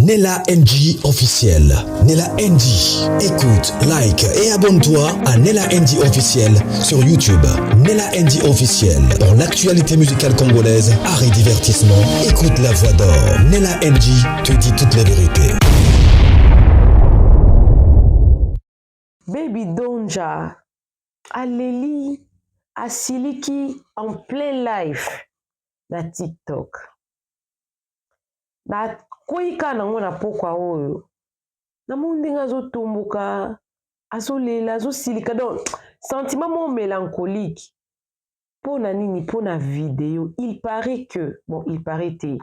Nella NG officiel. Nella NG. Écoute, like et abonne-toi à Nella NG officiel sur YouTube. Nella NG officiel. Pour l'actualité musicale congolaise, art et divertissement, écoute la voix d'or. Nella NG te dit toute la vérité. Baby Donja aleli asiliki en plein live na TikTok. Nakwei kaka nango na pokwa oyo, namoni ndenge azotomboka, azolela, azosilika, donc sentiment moko mélancolique. Mpo na nini? Mpo na video. Il paraît que, bon, il paraît te,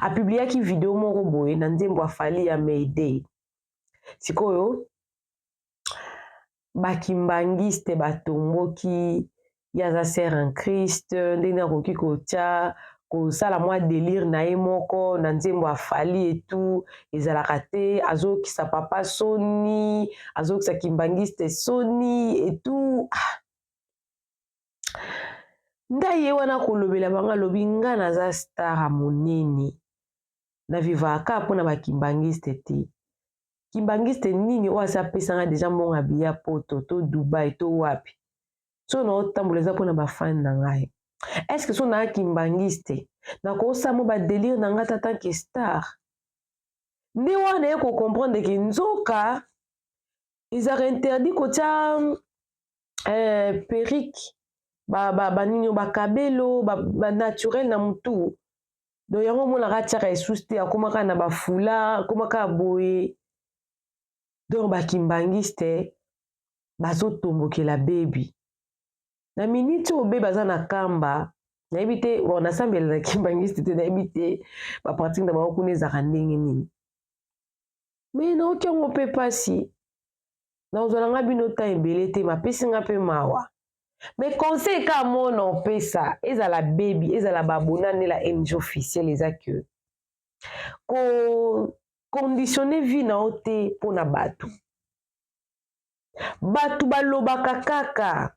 apubliaki video moko boye na nzembo afali ya Mayday. Sikoyo bakimbangiste batomboki, ye aza sœur en Christ, ndenge akoki kotia kosala mwa délire na ye moko na nzembo afali etu ezalaka te, azokisa papa soni, azokisa kimbangiste soni etu. Ah. Ngai ye wana kolobela bango, alobi nga naza star ya monene, na vivaka mpona bakimbangiste te. Kimbangiste nini oyo asi apesanga deja mbongo ya biya Poto to Dubai to wapi? So naotambola eza mpona bafani na ngai. Est-ce so naa kimbangiste, nakosala mo badélire na ngai tant que star? Nde wana ye kocomprendre ke nzoka ezalaka interdit kotia perruque, banini, bakabelo banaturel na motu. Donc yango omonaka atiaka esusu te, akomaka na bafoulard, akomaka boye. Donc bakimbangiste bazotombokela Bebi na miniti oyo. Bebi aza na kamba, nayebi te. Bon, nasambela na kimbangiste te, nayebi te bapratique na bango kuna ezalaka ndenge nini, me naoki yango mpe mpasi. Nakozwa na nga bino ta ebele te, mapesi nga mpe mawa. Me conseil ka mona opesa, ezala Bebi, ezala babona Nela NG officiel, eza ke koconditionner vie na yo te mpona bato. Bato balobaka kaka.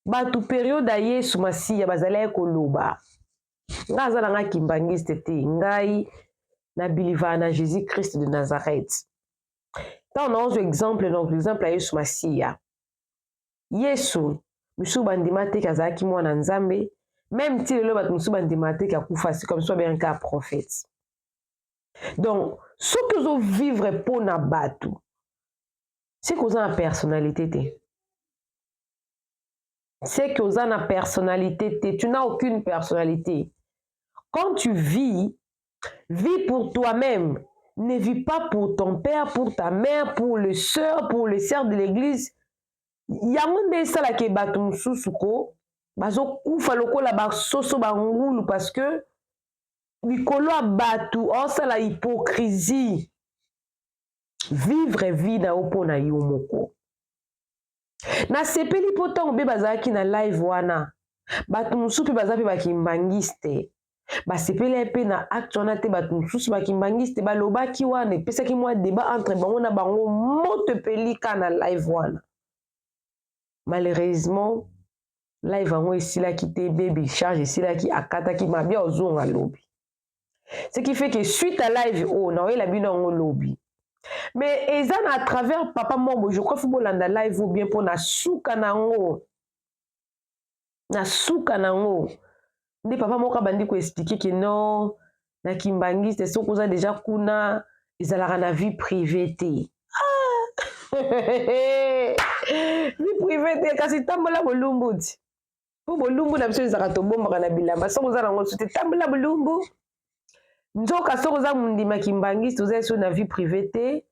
Bato période ya Yesu Masiya bazalaki koloba. Ngai aza na ngai kimbangiste te, ngai nabilivaka na Jésus Christ de Nazareth. Ntango naozwa exemple, donc exemple ya Yesu Masiya, Yesu misusu bandima te ke azalaki mwana Nzambe. Même ti lelo bato mosusu bandima te ke akufa sika, mosusu babengaka kaka prophète. Donc soki ozovivre mpo na bato, c'est que oza na personnalité te, c'est que oza na personnalité te, tu n'as aucune personnalité. Quand tu vis, vis pour toi-même. Ne vis pas pour ton père, pour ta mère, pour le sœur, pour les sœurs de l'église. Yango nde esalaka bato mosusu ko bazokufa lokola basoso, bangulu, parce que likolo ya bato aosala hypocrisie. Vivre vie na yo mpo na yo moko. Nasepeli mpo ntango mpe bazalaki na live wana, bato mosusu mpe baza mpe bakimbangiste, basepeli mpe na acte wana te. Bato mosusu bakimbangiste balobaki wana, epesaki mwa débat entre bango na bango, moto epelika na live wana. Malheureusement live yango esilaki te, Bebi charge esilaki, akataki mabi, ozonga lobi. Ce qui fait que suite à live oyo naoyela bino yango lobi, mais eza na à travers papa moko. Je crois faut bolanda live ou bien mpo na suka na yango, na suka na yango nde papa moko abandi koexpliquer ke non, na kimbangiste soki oza deja kuna, ezalaka na vie privée te. Ah! Vie privée te, kasi tambola bolumbu ti, mpo bolumbu na biso ezalaka tobombaka na bilamba. Soki oza nango su te, tambola bolumbu. Nzoka soki oza mondimi ya kimbangiste, oza eso na vie privée te.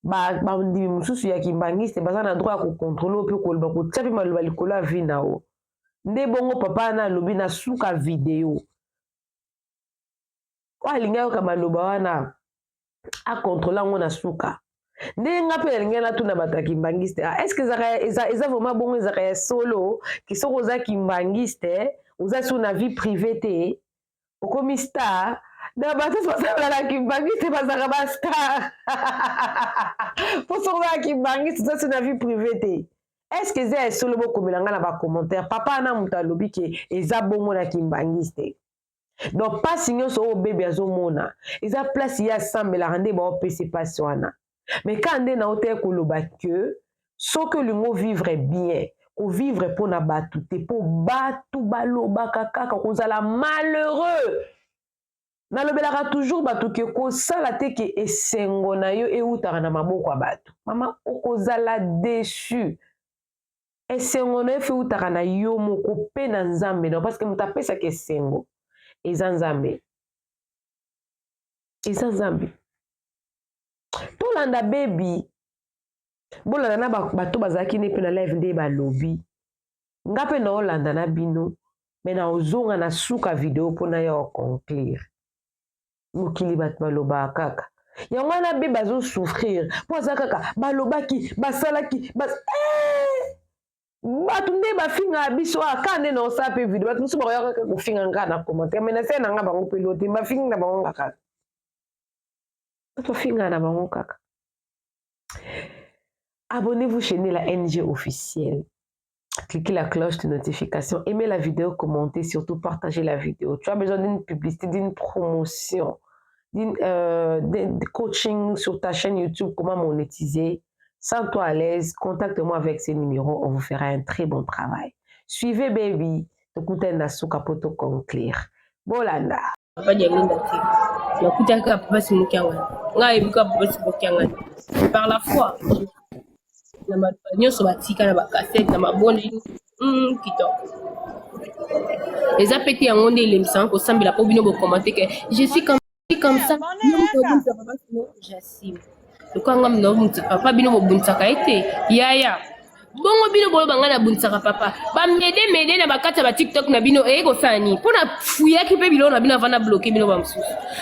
Bandimi mosusu ya kimbangiste baza na droit ya kocontrôler mpe koloba, kotia mpe maloba likolo ya vie na yo. Nde bongo papa wana alobi na suka video oyo, alingi ayoka maloba wana, acontrôler yango na suka. Ndenge nga mpe nalingi natuna bato ya kimbangiste: ah, est ce que eza vraiment bongo, ezalaka ya solo ke soki oza kimbangiste, oza so na vie privée te, okomi star? Na bato basalaka na kimbangiste bazalaka bastar, mpo soki oza na kimbangiste, oza so na vie privée te. Est ce que eza ya solo? Bokomela nga na bacommentaire. Papa wana moto alobi ke eza bongo na kimbangiste. Donc pasi nyonso oyo bebe azomona eza place ye asambelaka nde baopesa pasi wana. Mais kaka nde naotaki koloba que soki olingi ovivre bien, kovivre mpo na bato te, mpo bato balobaka kaka kozala malheureux. Nalobelaka toujours bato ke kosala te ke esengo na yo eutaka na maboko ya bato. Mama, okozala déçu. Esengo na yo fo eutaka na yo moko mpe na Nzambe na yo, parce que moto apesaka esengo eza Nzambe. Eza Nzambe. Tolanda baby, bolanda na bato bazalaki ne mpe na live nde balobi. Nga mpe naolanda na bino, me naozonga na suka video mpo na ya conclure. Mokili bato balobaka kaka. Yango wana be bazosouffrir mpo aza kaka balobaki basalaki bas... eh! Bato nde bafingaka biso aka nde naosala mpe video, bato mosusu bakoya kaka kofinga nga na commentaire, me nasala na nga bango mpe lote bafingi na bango nga kaka. Bato bafingaka na bango kaka. Abonnez-vous chez Nella NG officielle. Cliquez la cloche de notification, aimez la vidéo, commentez, surtout partagez la vidéo. Tu as besoin d'une publicité, d'une promotion, d'une coaching sur ta chaîne YouTube, comment monétiser. Sens-toi à l'aise, contacte-moi avec ces numéros, on vous fera un très bon travail. Suivez baby, tokutani na suka po to conclure. Bolanda. Papa Dianginda te nakutaki kaka papa Simon Kiangani ngai ayebi kaka papa Simon Kiangani par la foi na maloba nyonso batika na bakasete na mabondeli kitoko eza pe te yango nde elembisanga kosambela mpo bino bokomante ke je suis comme, comme ça yo moto obundisa papa Simon j'assume lokola nga moto nabundisa papa bino bobunisaka ye te yaya bongo bino boloba ngai nabunisaka papa bamede mede na bakati ya batiktok na bino eye kosala nini mpo na fuyaki mpe biloko na bino avant na bloke bino bamosusu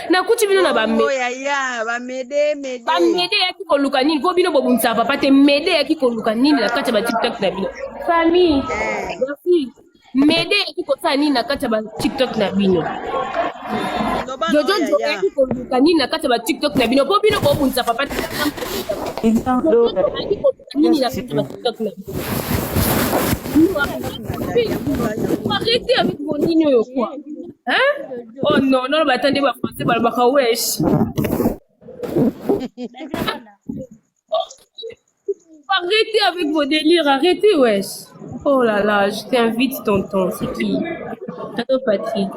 nakuti bino na Bongo yaya bamede mede bamede eyaki koluka nini mpo bino bobunisaka papa te mede eyaki koluka nini na kati ya batiktok na bino famille eh. merci mede eyaki kosala nini na kati ya batiktok na bino Loba no jojo jo yaya eyaki koluka nini na kati ya batiktok na bino mpo bino bobundisa papa te jojo jo ayaki koluka nini na kati ya batiktok na bino arrêtez avec vos nini oyo quoi hein oh non non bata nde ba français balobaka wesh. Arrêtez avec vos délires, arrêtez, wesh. Oh là là, je t'invite, tonton. C'est qui? Tonton Patrick.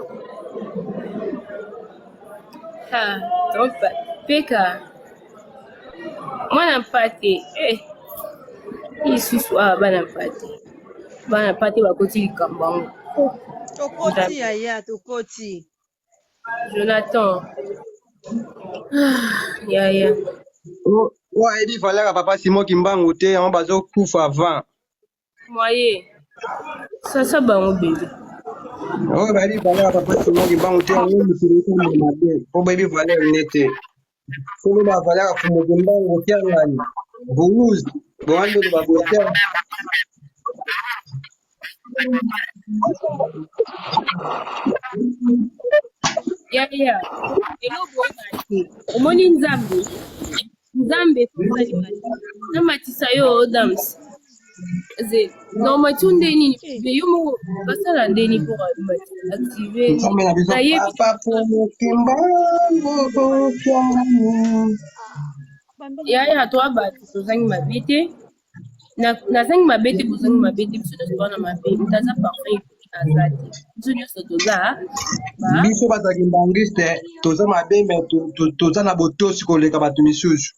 Ah, tonton Peka. Mwana mpate. Eh. Lisusu awa bana mpate. Bana mpate bakoti likambo yango. Oh, Tokoti Nzambe. yaya tokoti. Jonathan. Ah, yaya. Oyo ayebi valeur ya papa Simon Kimbangu te, yango bazokufa avant. Moye. Sasa bango bebe. Oyo bayebi valeur ya papa Simon Kimbangu te, yango mokili ekoma mabe, po bayebi valeur ne te. Soki ba valeur ya Fumu Kimbangu Kiangani, Vuluzi, boandelo babote. Yaya. Eloko oyeba te. Omoni Nzambe. Nzambe ekosali namatisa yo dams ze normalement nde nini me yo moko basala nde nini mpo active Nzambe na biso nayebi papa Fumu Kimbangu Kiangani. Yaya toa bato tozangi mabe te. Nazangi mabe te, bozangi mabe te, biso nyonso toza na mabe, moto aza parfait aza te, biso nyonso toza ba Biso bato ya kimbangiste toza mabe me toza na botosi koleka bato misusu.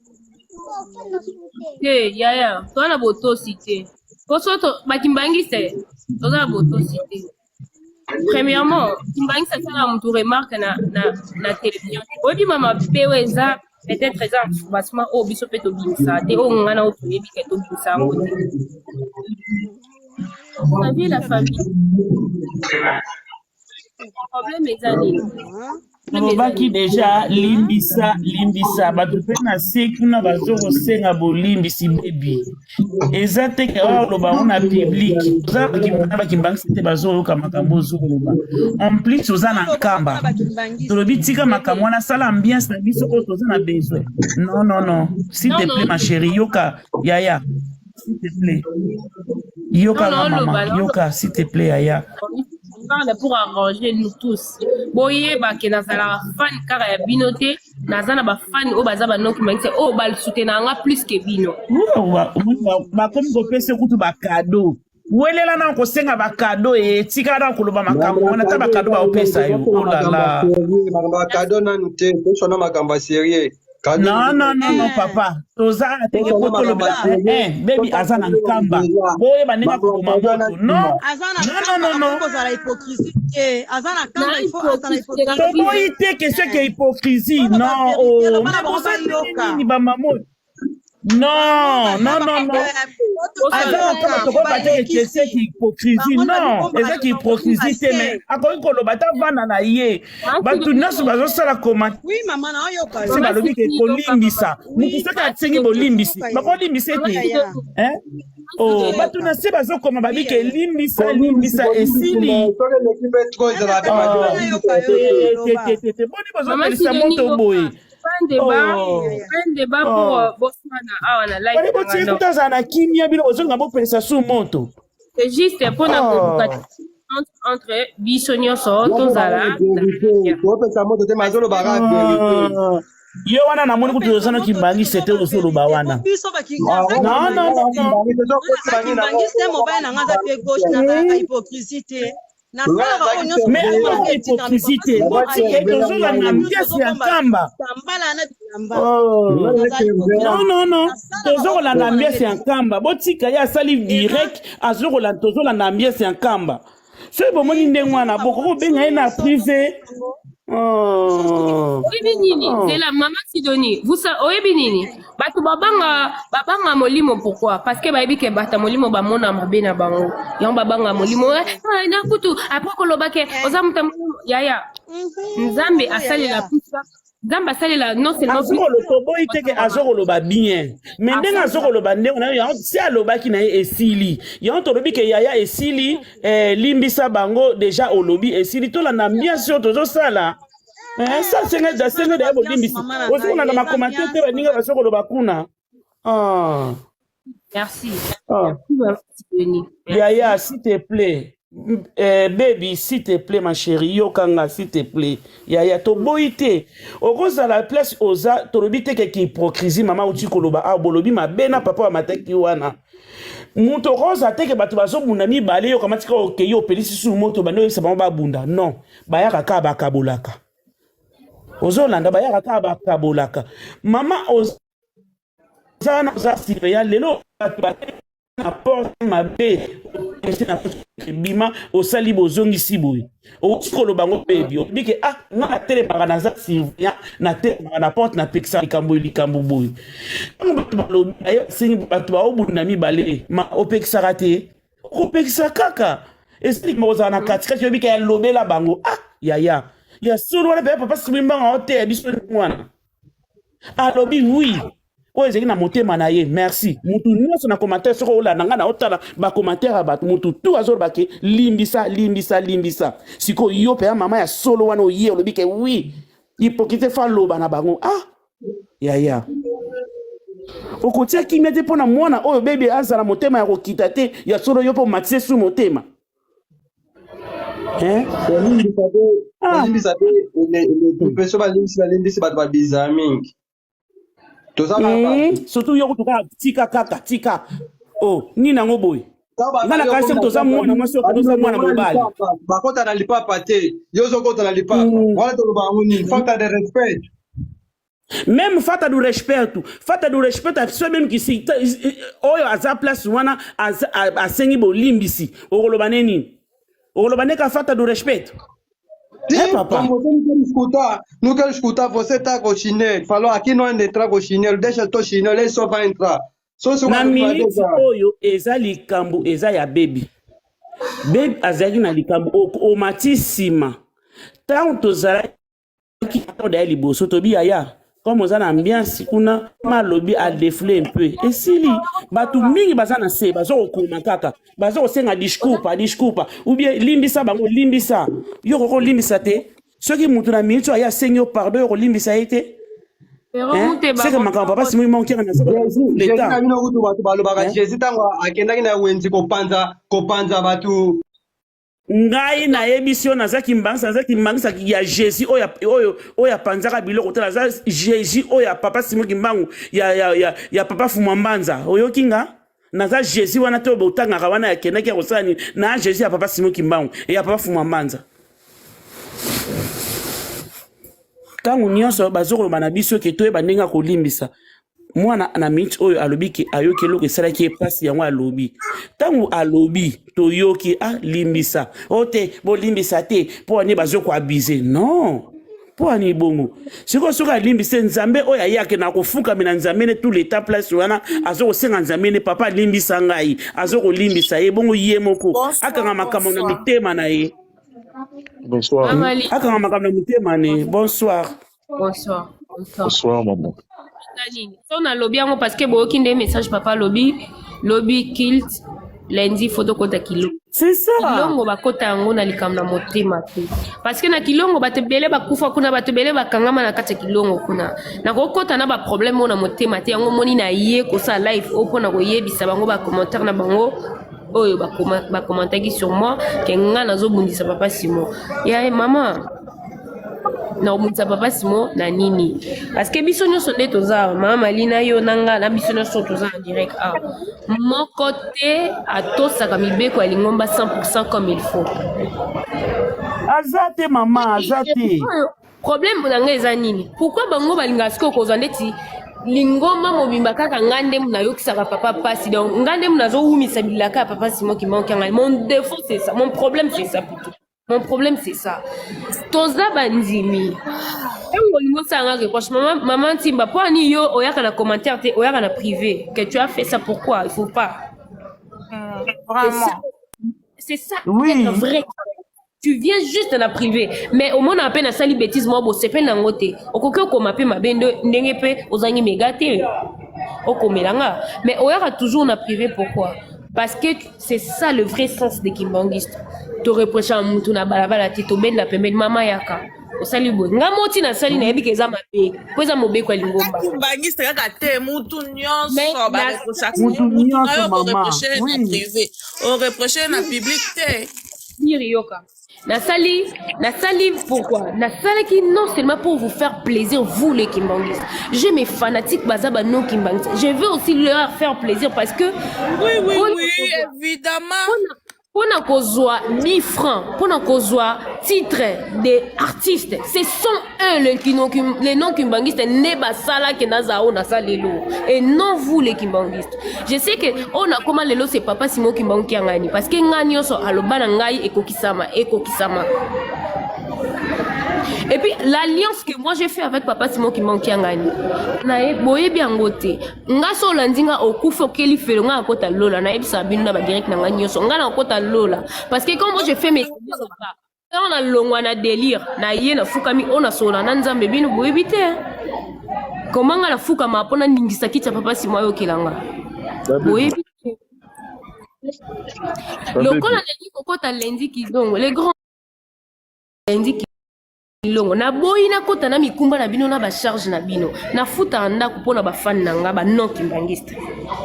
Te yaya, toza na botosi te, po so bakimbangiste toza na botosi te. Premièrement, kimbangiste asalaka motu remarque na télévision te. Oyebi ma mabe oyo eza peut-être eza soubassement oyo biso mpe tobimisaka te, oyo ngai na oyo toyebi ke tobimisa yango te. Vous savez la famille, problème eza nini? Problème eza Tolobaki nini? deja limbisa limbisa bato mpe na se kuna bazo kosenga bolimbisi bebi eza te ke oyo oloba yango na public oza na bakimbangisi te bazoyoka makambo ozoloba en plus oza na Toloba nkamba mpona bakimbangisi. tolobi tika makambo wana sala ambiance na biso oyo toza na besoin. Non non non, s'il Non te plaît non ma chérie, yoka yaya, s'il te plaît, yoka non nga non mama oloba yoka s'il te plaît yaya. parle pour arranger nous tous. Boyeba ke nazalaka fan kaka ya bino te, naza na bafani oyo baza banoki mangisa oyo basoutenaka nga plus ke bino. Bakomi kopesa kutu bacadeaux. Welela na kosenga bacadeaux, etikala na koloba makambo wana ta bacadeaux baopesa yo. Olala. Makambo ya cadeau nanu te, tosona makambo ya sérieux. Non, non, non, non, papa, toza na teke po tolobela bebi aza na Nkamba. Boyeba ndenge akoboma moto. Non. Aza na Non, non, non, non. Kozala hypocrisie te, aza na Nkamba, il faut azala hypocrisie. Toboyi te question ke hypocrisie, non. Oh, mais boza ndenge nini, bamamo? Non, non, non, non, aza na Nkamba, tokoyeba te ke question ke hypocrisie. Non, ezaki hypocrisie te, mais akoki koloba ta vanda na ye. Bato nyonso bazosala commentaire. Oui, mama, na oyoka. Se balobi ke kolimbisa motu, soki asengi bolimbisi, bakolimbisa ete. Oh, bato na se bazokoma, babi ke limbisa, limbisa, esili. Soki eleki mpe trop, ezalaka te. Boni bazopelisa moto boye? Un débat pour boswana awa na live. Bali botie kuta azala na kimia, bino bozonga bopelisa su moto. C'est juste mpona koluka entre biso nyonso tozala. Topesa moto te, mazolobaka vérité. Yo wana namoni kutu oza na kimbangisi te, ozoloba wana. Non, non, non. Kimbangisi, mobali na nga aza pied gauche, nazalaka hypocrisie te. Nasalaka oyo nyonso. Mais hypocrisie te, botika, tozolanda ambiance ya Nkamba. Tambala na bilamba. Non, non, non, tozokolanda ambiance ya Nkamba. Botika ye asali direct, azokolanda, tozolanda ambiance ya Nkamba. Soki bomoni ndenge wana, bokoki kobenga ye na privé. Oyebi nini? Zela, mama Sidoni, oyebi nini? Bato babanga, babanga molimo. Pourquoi? Parce que bayebi ke bato ya molimo bamona mabe na bango, yango babanga molimo. Na kutu après koloba ke oza moto ya molimo, yaya, Nzambe asalela pusa, Nzambe asalela non seulement. Azokoloba, toboyi te ke azokoloba bien, mais ndenge azokoloba ndenge na yango, si alobaki na ye esili, yango tolobi ke yaya esili, limbisa bango. Déjà olobi esili, tolanda ambiance oyo tozosala. Sa senge senge daya bolimbisi, ozokolanda macommentaire te, baninga bazokoloba kuna. Ah. Merci. Ah. Merci. Yaya, s'il te plaît. Baby, s'il te plaît, ma chérie, yokanga, s'il te plaît. Yaya, toboyi te. Okozala place oza, tolobi te ke hypocrisie, mama uti koloba, ah, bolobi mabe na papa wa mataki wana. Moto okoza te ke bato bazobunda mibale, yo kamati kaka okei opelisi su moto, bandi oyebisa bango babunda. Non, bayaka kaka bakabolaka. Ozolanda, bayaka kaka bakabolaka. Mama oza wana, oza surveillant lelo, bato na porte mabe na bima, osali bozongisi boye, outi koloba ngo bebi, olobi ke ah, nga natelemaka, naza surveillant, natelemaka na porte, napekisa likambo, likambo boye. Ntango bato balobi aye, basengi bato baobunda mibale, ma opekisaka te, okopekisa kaka, eza likambo kozala na katikati. Oyebi ke alobela bango. Ah, yaya, ya solo wana mpe papa Simimbanga oteya biso wana, alobi oui, oyo ezalaki na motema na ye. Merci. Mutu nyonso na commentaire, soki olanda ngai na otala bacommentaire ya bato, mutu tu azoloba ke limbisa, limbisa, limbisa. Sikoyo yo mpe ya mama ya solo wana, oye olobi ke oui, hypocrite, fa loba na bango. Ah, yaya, okotia kimia te mpo na mwana oyo bebi azala motema ya kokita te. Ya solo, yo mpo omatise su motema. Hein? Balimbisa te. Ah. Balimbisa te, mpe so balimbisi, balimbisi, bato babizala mingi, toza na bato. Surtout yo kutu kaka tika, kaka tika. Oh, nini yango boye? Nga na kasi toza mwana mwasi, oyo toza mwana mobali. Bakota na lipapa te, yo ozokota na lipapa. Wana toloba yango nini? Falta de respect. Même falta do respeito, falta do respeito a pessoa même qui si oyo aza place wana, asengi bolimbisi, okoloba ne nini? Okoloba ne ka falta do respeito. Sim, Eh, papa. Como você não quer escutar, não quer escutar, você tá com chinelo. Falou, aqui não anda entrar com chinelo, deixa teu chinelo, ele só vai entrar. Só se Na minute oyo eza likambo eza ya bebi. Bebi azalaki na likambo, omati nsima. Ntango tozalaki daya liboso, tobi yaya, comme oza na ambiance kuna, ma alobi adéfouler un peu, esili. Bato mingi baza na se, baza kokoma kaka, baza kosenga desculpa, desculpa, ou bien limbisa bango, limbisa. Yo koko olimbisa te? Soki motu na minute oyo aye asengi yo pardon, yo kolimbisa ye te? Seke makambo papa Simoi Monkiaka na Jésus na bino kutu bato balobaka. Jésus ntango akendaki na wenzi kopanza, kopanza bato. Ngai nayebisi yo, naza kimbangisa, naza kimbangisa ya Jésus oyo oyo oyo apanzaka biloko te. Naza Jésus oyo ya papa Simon Kimbangu, ya papa Fumwa Mbanza. Oyoki nga? Naza Jésus wana te oyo botangaka wana, yakendaki ya kosala nini. Na Jésus ya papa Simon Kimbangu e ya papa Fumwa Mbanza. Ntango nyonso bazokoloba na biso ke toyeba ndenge ya kolimbisa mwana na minute oyo alobi ke ayoki eloko esalaki ye mpasi, yango alobi. Ntango alobi, toyoki, ah, limbisa o te, bolimbisa te mpo ani bazokoabuser. Non, mpo ani bongo? Sikoyo soki alimbisi te, Nzambe oyo ayaki na kofukamela Nzambe ne tout l'état, place wana azokosenga Nzambe ne: "Papa, alimbisa ngai." Azokolimbisa ye bongo, ye moko akanga makambo na mitema na ye. Bonsoir. Amali. Akanga makambo na motema ne. Bonsoir. Bonsoir, bonsoir. Bonsoir, maman. Nini so nalobi yango parce que boyoki nde message papa alobi lobi culte lundi, faut tokota kilo. C'est ça. Kilongo bakota yango na likambo na motema te, parce que na kilongo bato ebele bakufa kuna, bato ebele bakangama na kati ya kilongo kuna. Nakokota na baproblème oyo na motema te. Yango moni na ye kosala live oyo mpona koyebisa bango bacommentaire na bango oyo bacommentaki sur moi ke nga nazobundisa papa Simon. Ya mama, nakobundisa papa Simon na nini? Parce que biso nyonso nde toza awa, mama Malina, yo na nga na biso nyonso toza en direct awa, moko te atosaka mibeko ya lingomba 100 comme il faut. Aza te, mama, aza te. Oyo, problème na ngai eza nini? Pourquoi bango balingaka sikoyo kozwa ndeti lingomba mobimba kaka nga nde nayokisaka papa pasi? Donc nga nde nazowumisa bilaka ya papa Simon Kimbangu Kiangani. Mon défaut, c'est ça. Mon problème, c'est ça plutôt. Mon problème, c'est ça. Toza bandimi. Ntango olingi osalanga reproche, mama, mama Ntimba, mpo ani yo oyaka na commentaire te, oyaka na privé que tu as fait ça? Pourquoi il faut pas? Vraiment. C'est ça. Oui. Être vrai, tu viens juste na privé, mais omona mpe nasali bêtise moko, bosepeli nango te, okoki okoma mpe mabe ndenge mpe ozangi mega te, okomela nga, mais oyaka toujours na privé. Pourquoi? Parce que c'est ça le vrai sens de kimbangiste. Toreproche mutu na balabala te, tobenda pembeni: "Mama, yaka, osali boye." Nga moti nasali, nayebi ke eza mabe po eza mobeko ya lingomba. Kimbangiste kaka te, mutu nyonso bareprochaka. Mutu mutu na nyonso, yo mama. Okoreproche na privé, oreproche na public te. Miri, yoka. Nasali, Nasali, pourquoi Nasalaki non seulement pour vous faire plaisir, vous les Kimbanguistes. J'ai mes fanatiques baza ba non Kimbanguistes. Je veux aussi leur faire plaisir parce que Oui, évidemment. Mpona kozwa 10 francs, mpona kozwa titre de artiste, ce sont eux les non kimbanguistes nde basalaki naza oyo naza lelo, et non vous les kimbanguistes. Je sais que oyo nakóma lelo, c'est papa Simon Kimbangu Kiangani, parce que ngai nyonso aloba na ngai ekokisama, ekokisama. Et puis l'alliance que moi j'ai fait avec papa Simon Kimbangu Kiangani, naye boyebi yango te. Nga so olandi nga, okufi, okeli felo, nga nakota lola. Nayebisaka bino na badirect na ngai nyonso, nga nakota lola parce que quand moi je fais mes ntango nalongwa na délire na ye, nafukami oyo nasolola na Nzambe. Bino boyebi te koma nga nafukama mpo naningisa kiti ya papa Simo ayokelanga. Boyebi te lokola nalingi kokota lendi kidongo, le grand lendi kilongo. Naboyi nakota na mikumba na bino na bacharge na bino. Nafutaka ndako mpo na bafani na nga banon kimbangiste.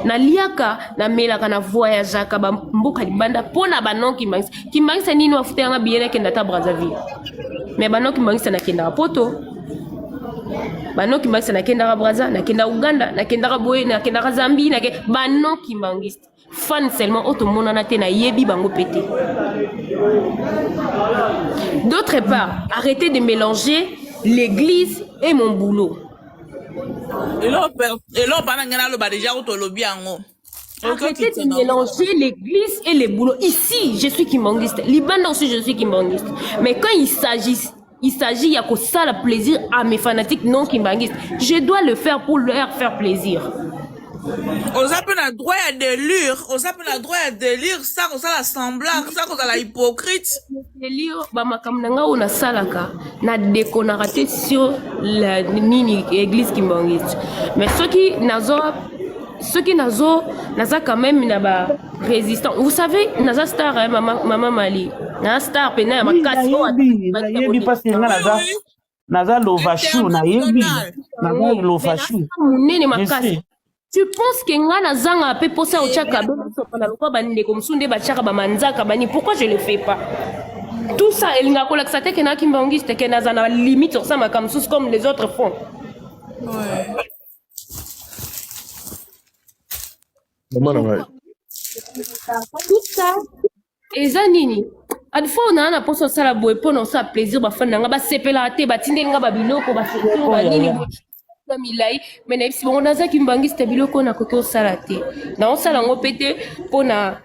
Naliaka, namelaka, na voyageaka bamboka libanda mpo na banon kimbangiste. Kimbangiste nini afutaka biye nakenda ata Brazzaville? Mais banon kimbangiste, nakendaka Poto. Banon kimbangiste, nakendaka Braza, nakendaka Uganda, nakendaka boye, nakendaka Zambie. Nake banon kimbangiste fan seulement oyo tomonana te, nayebi bango mpe te. D'autre part, arrêtez de mélanger l'église et mon boulot. Eloko mpana ngai naloba déjà ko tolobi yango. Arrêtez de mélanger l'église et le boulot. Ici, je suis kimbangiste. Libanda aussi, je suis kimbangiste. Mais quand il s'agit ya kosala plaisir à mes fanatiques non kimbanguistes, je dois le faire pour leur faire plaisir. Oza mpe na droit ya délire, oza mpe na droit ya délire sans kosala semblant, sans kozala hypocrite. Délire, bamakambo na ngai oyo nasalaka, nadekonaka te sur la nini, église kimbangiste. Mais soki nazo naza quand même na ba résistant, vous savez, naza star, hein, mama, mama Mali, naza star pena ya makasi. Nayebi, nayebi, parce que nga naza lovashu, nayebi, naza lovashu. Monene makasi. Tu penses que nga nazanga pe posa ya kotia kabelo sopana lokola bandeko mosusu nde batiaka bamanzaka bani pourquoi je le fais pas tout ça elingaka kolakisa te ke na kimbangiste ke naza na limite kosala makambo mosusu comme les autres font Ouais. Mama na ngai. Tout ça eza nini adfo naa na mposa osala boye mpo na osala plaisir bafani na nga basepelaka te batindeli nga babiloko bafoto banini na milai me nayebisi bango naza kimbangiste biloko oyo nakoki osala te naosala yango mpe te mpo na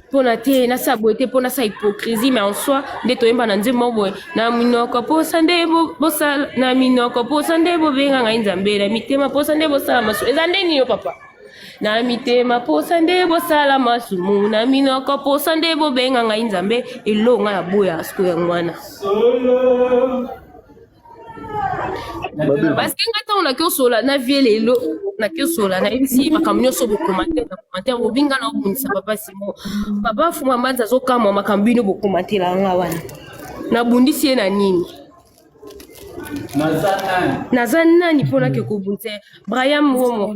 mpona te nasala boye te mpo nasala hypocrisie mais en soi nde toyemba na nzembo moko boye na minoko mposa nde bosala na minoko mposa nde bobenga ngai nzambe na mitema mposa nde bosala masu eza nde nini yo papa Na mitema posa nde bosala masumu, na minoko posa nde bobenga ngai Nzambe, eloko ngai naboya sikoyo yango wana. Parce que ngai ntango nake osola na vie lelo nake osola nayebisi ye makambo nyonso bokomante na commentaire bobinga na obundisa papa Simon papa Fuma Mbanza azokamwa makambo bino bokomantela nga wana nabundisi ye na nini naza nani mpo nake kobundisa Brian Mwomo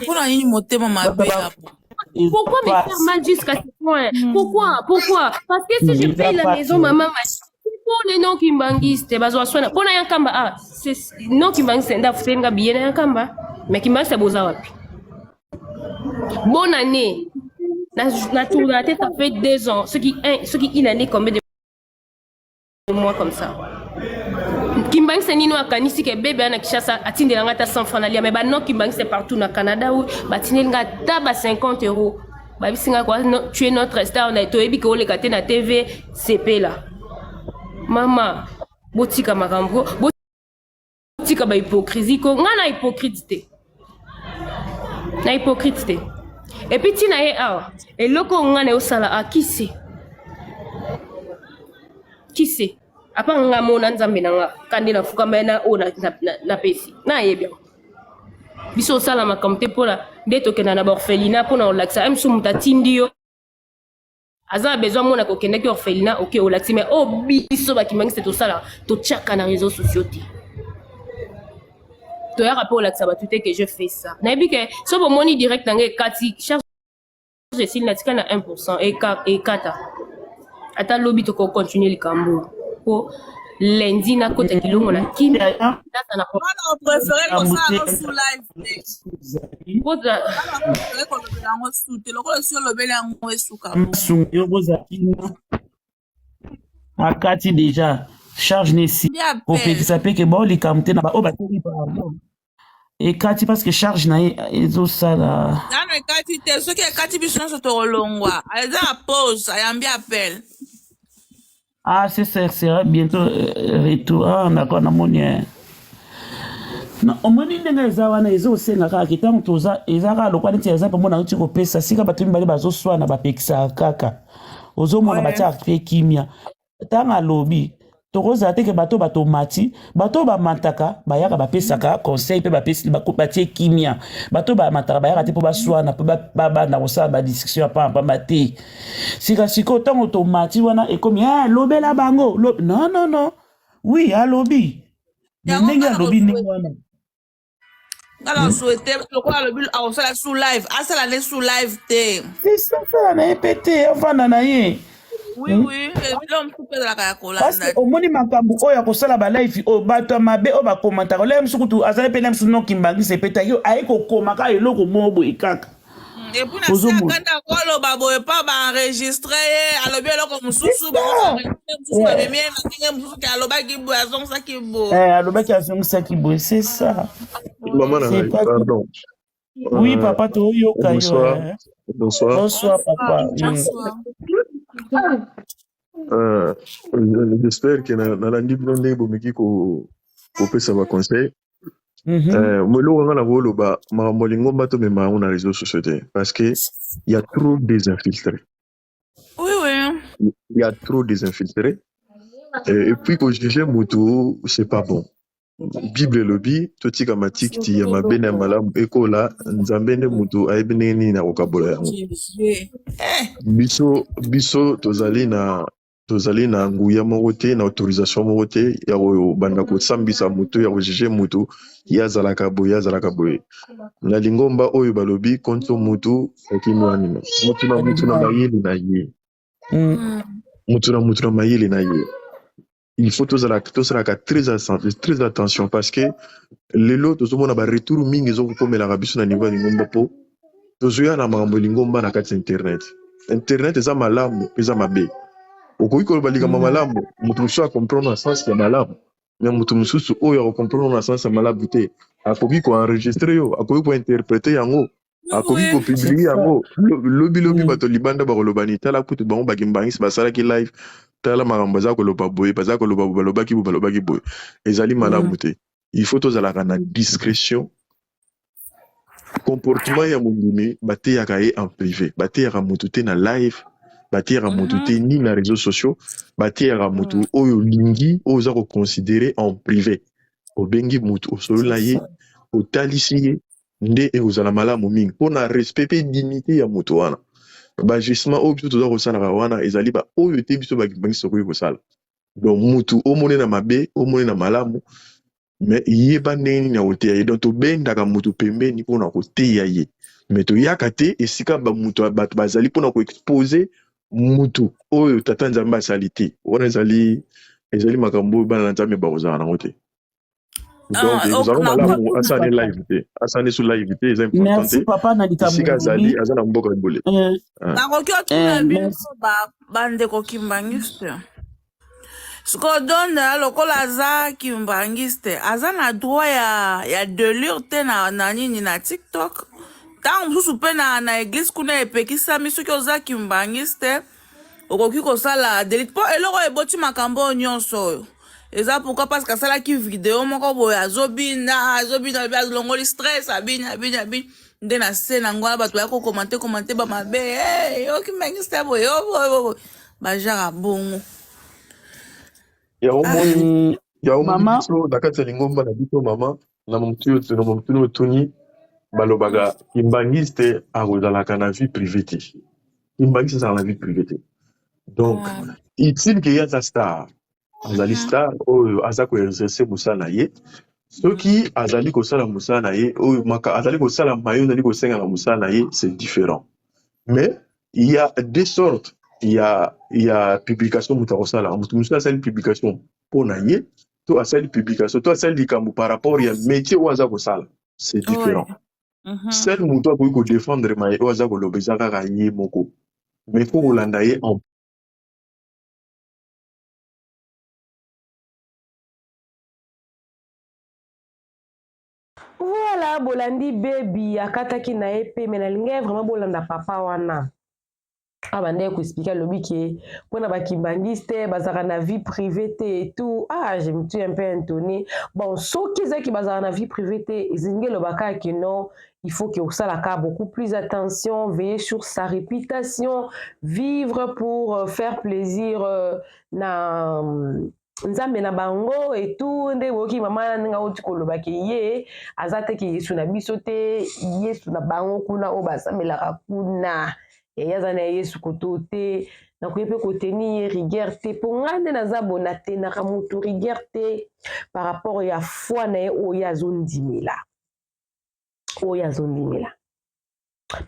mpona nini motema mabe ya Pourquoi me faire mal jusqu'à ce point? Pourquoi? Pourquoi? Parce que si je paye la maison, maman m'a pour les non kimbanguistes, bazwa soin pona yankamba ah, c'est non kimbanguiste nda futenga billet na yankamba, mais kimbanguiste boza wapi? Bonne année. Na na tourna la tête ça fait 2 ans, ce qui un, ce qui une année combien de mois comme ça kimbangisa nini oyo akanisi ke bebe na kinshasa atindela nga ata 100 franc nalia mais bano kimbangisa partout na canada oyo batindeli nga ata ba 50 euros babisi nga kwa no, tu es notre star na toyebi ke oleka te na tv sepela mama botika makambo botika ba hypocrisie ko nga na hypocrite te na hypocrite te epuis ntina ye awa eloko oyo nga na yosala akisi kise apa nga mona nzambe na nga kande nafukama ye na oyo napesi nayebi yango biso osala makambo te mpona nde tokenda na baorphelina mpona kolakisa ye mosusu moto atindi yo aza na besoin mona kokendaki orphelinat oke olakisi mais oyo biso bakimbangiste tosala totiaka na réseau sociaux te toyaka mpe olakisa bato te que je fais ça nayebi ke so bomoni direct na ngai ekati charge esili natika na 1 pourcent ekata ata lobi tokocontinue likambo mpo lundi nakota kilongo na kimia naza na préféré kosala sous live te kolobela yango su te lokola esi olobeli yango esuka masungu yo bozala kimia akati deja charge nesi kopekisa mpe ke bao likambo te na baoyo bateli pardon ekati parce que charge na ye ezosala nano ekati te soki ekati biso nyonso tokolongwa eza na pause ayambi appel Ah, c'est ça, sera bientôt retour. Ah, d'accord, namoni. Eh. Na omoni ndenge eza wana ezosenga kaka ke ntango toza eza kaka lokwa neti eza mpo nauti kopesa sika bato mibale bazoswana bapekisaka kaka ozomona batiaka mpe kimia ntango alobi tokozala te ke bato batomati bato oyo bamataka bayaka bapesaka conseil mpe bapesi batie kimia bato bamataka bayaka te mpo baswana mpo babanda kosala badiscussion ya pambapamba te sika sikoyo ntango tomati wana ekomi eh, lobela bango lo... non non non oui alobi me ndenge alobi ndenge wana nga na souhaite lokola alobi akosala sous live asala nde sous live te asala na ye mpe te avanda na ye oui oui eloko mosusu mpe ezalaka ya kolanda omoni makambo oyo akosala balive oyo bato ya mabe oyo bakomataka olaya mosusu kutu azali mpe na mosusu nokimbangisa epetaki aye kokoma kaka eloko moko boye kaka et puis na se akanda akoloba boye mpa baenregistre ye alobi eloko mosusu mosusu bamemi ye na ndenge mosusu ke alobaki boye azongisaki boye eh, alobaki azongisaki boye c'est ça Maman na ngai, pardon. Oui, papa, toyoka yo. Bonsoir. eh. Bonsoir. Bonsoir, papa. Bonsoir. J'espère que nalandi bino ndenge bomeki kopesa baconseil. Eloko nga na koloba makambo ya lingomba tomema yango na réseau sociaux te parce que il y a trop des infiltrés. Oui. Il y a trop des infiltrés. Et puis kojuge motu c'est pas bon. Bible elobi totika matiti ya mabe na ya malamu ekola nzambe nde motu ayebi ndenge nini na kokabola yango. Biso biso tozali na Tozali na nguya moko te, na autorisation moko te ya kobanda kosambisa moto, ya kojuge moto, ye azalaka boye, ye azalaka boye. Na lingomba oyo balobi konso mutu akimwanino, mutu na mutu na mayele na ye, mutu na mutu na mayele na ye. Il faut tozala tosalaka très très attention parce que lelo tozomona ba retour mingi ezokokomelaka biso na niveau ya lingomba mpo tozoya na makambo ya lingomba na kati ya internet. Internet eza malamu mpe eza mabe. Okoki koloba likambo ya malamu, moto mosusu acomprendre na sens ya malamu, mais moto mosusu oyo akocomprendre na sens ya malamu te, akoki koenregistre yo, akoki kointerprete yango, akoki kopublie yango. Lobi lobi bato libanda bakoloba ni tala kutu bango bakimbangisi basalaki live, tala makambo baza koloba boye, baza koloba boye, balobaki boye, balobaki boye. Ezali malamu te. Il faut tozalaka na discrétion. Comportement ya mondimi bateyaka ye en privé, bateyaka motu te na live, bateyaka motu te ni na réseaux sociaux, bateyaka motu oyo olingi, oyo oza koconsidere en privé. Obengi motu, osolola na ye, otalisi ye, nde ekozala malamu mingi mpona respect mpe dignité ya motu wana. Baagissement oyo biso toza kosalaka wana ezali ba oyo te biso bakibangisi tokoki kosala. Donc mutu omoni na mabe, omoni na malamu, mais yeba ndenge nini ya koteya ye. Donc tobendaka mutu pembeni mpona koteya ye, mais toyaka te esika bamutu bato bazali mpona koexpose mutu oyo tata Nzambe asali te. Wana ezali ezali makambo oyo bana na Nzambe bakozala nango te. Donc ekozala malamu asala ne live te, asala ne su live te, eza important Merci te. papa na likambo Esika azali olobi. aza na mboka ebole. Nakoki otuna bino Merci. bandeko kimbangiste. Sikoyo Donda lokola aza kimbangiste, aza na droit ya delure te na nini na TikTok. Ntango mosusu mpe na église kuna epekisami soki oza kimbangiste okoki kosala delete mpo eloko oyo eboti makambo oyo nyonso oyo eza pourquoi? Parce que asalaki video moko boye, azobina azobina, alobi alongoli stress, abini abini abini, nde na se nango wana bato baya kokomante komante bamabe, hey, yo kimbangiste boye, yo boye boye, bajara bongo. Ya omoni ya omoni Mama, biso na kati ya lingomba na biso, mama, na motu oyo na motu oyo otuni, balobaka kimbangiste akozalaka na vie privée te. Kimbangiste azalaka na vie privée te. Donc utile ke ye aza star, azali star oyo aza koexerce mosala na ye. Soki azali kosala mosala na ye oyo maka azali kosala mayo azali kosenga na mosala na ye, c'est différent. Mais il y a deux sortes ya publication moto akosala. Moto mosusu asali publication mpo na ye, to asali publication to asali likambo par rapport ya métier oyo aza kosala, c'est différent. Seul moto akoki kodefendre maye oyo aza koloba eza kaka ye moko, mais faut kolanda ye en Voilà, bolandi baby akataki na ye mpe, me nalingai vraiment bolanda papa wana abandaki koexplike, alobi ke mpona bakimbangiste bazalaka na vie privée te et tout. Ah, je me suis un peu étonné. Bon, soki ezalaki bazalaka na vie privée te, ezingi eloba kaka ke non, il faut que osalaka beaucoup plus attention, veiller sur sa réputation, vivre pour faire plaisir na Nzambe na bango et tout. Nde boyoki mama ndenge auti koloba ke ye aza te ke Yesu na biso te, Yesu na bango kuna oyo basambelaka kuna, ye aza na Yesu koto te. Nakoki mpe koteni ye rigueur te, mpo ngai nde naza bo natenaka motu rigueur te par rapport ya foi na ye oyo ye azondimela, oyo azondimela.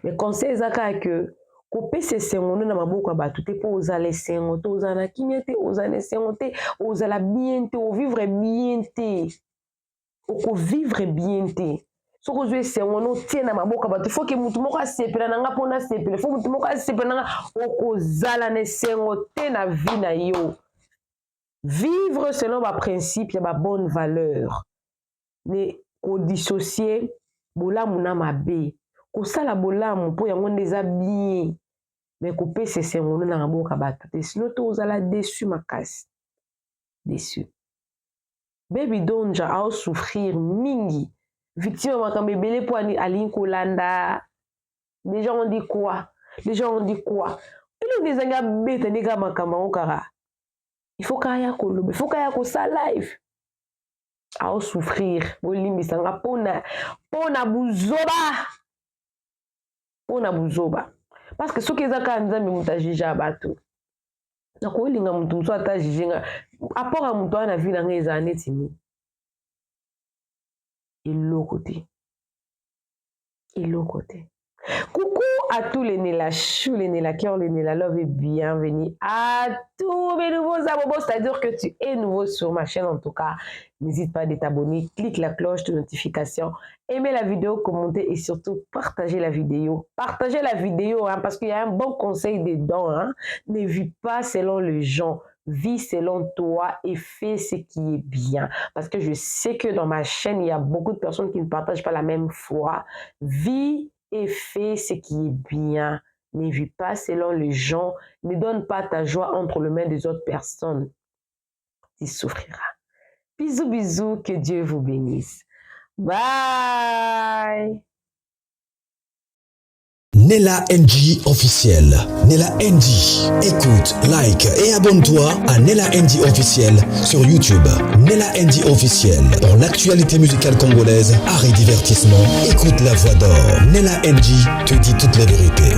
Mais conseil eza kaka ke kopesa esengo nde na maboko ya bato te, mpo ozala esengo te, ozala na kimia te, ozala na esengo te, ozala bien te, ovivre bien te, okovivre bien te soki ozwi esengo no otie na maboko ya bato. Faut ke motu moko asepela na nga mpo nasepela, faut motu moko asepela na nga, okozala na esengo te na vie na yo. Vivre selon baprincipe ya babonne valeur, ne kodissocier bolamu na mabe, kosala bolamu mpo yango nde eza bien, mais kopesa esengo no na maboko ya bato te, sino to ozala déçu makasi, déçu. Baby Donja aosouffrir mingi, victime ya makambo ebele mpo alingi kolanda les gens ont dit quoi, les gens ont dit quoi. Eloko ezangi abeta nde kaka makambo yango kaka, il faut kaka ya koloba, il faut kaka ya kosala live. Aosouffrir, bolimbisa nga mpona buzoba, mpona buzoba, parce que soki eza kaka Nzambe moto ajuge ya bato. Nakolinga moto mosusu ata juge nga. Apport ya moto wana na vie na ngai ezala neti nini? Eloko te. Eloko te. Coucou à tous les Nela Chou, les Nela Cœur, les Nela Love et bienvenue à tous mes nouveaux abonnés. C'est-à-dire que tu es nouveau sur ma chaîne en tout cas. N'hésite pas de t'abonner, clique la cloche de notification, aimez la vidéo, commentez et surtout partagez la vidéo. Partagez la vidéo hein, parce qu'il y a un bon conseil dedans. Hein. Ne vis pas selon les gens. Vis selon toi et fais ce qui est bien. Parce que je sais que dans ma chaîne, il y a beaucoup de personnes qui ne partagent pas la même foi. Vis et fais ce qui est bien. Ne vis pas selon les gens. Ne donne pas ta joie entre les mains des autres personnes. Tu souffriras. Bisous, bisous. Que Dieu vous bénisse. Bye. Nella NG officiel. Nella NG. Écoute, like et abonne-toi à Nella NG officiel sur YouTube. Nella NG officiel. Pour l'actualité musicale congolaise, art et divertissement, écoute la voix d'or. Nella NG te dit toute la vérité.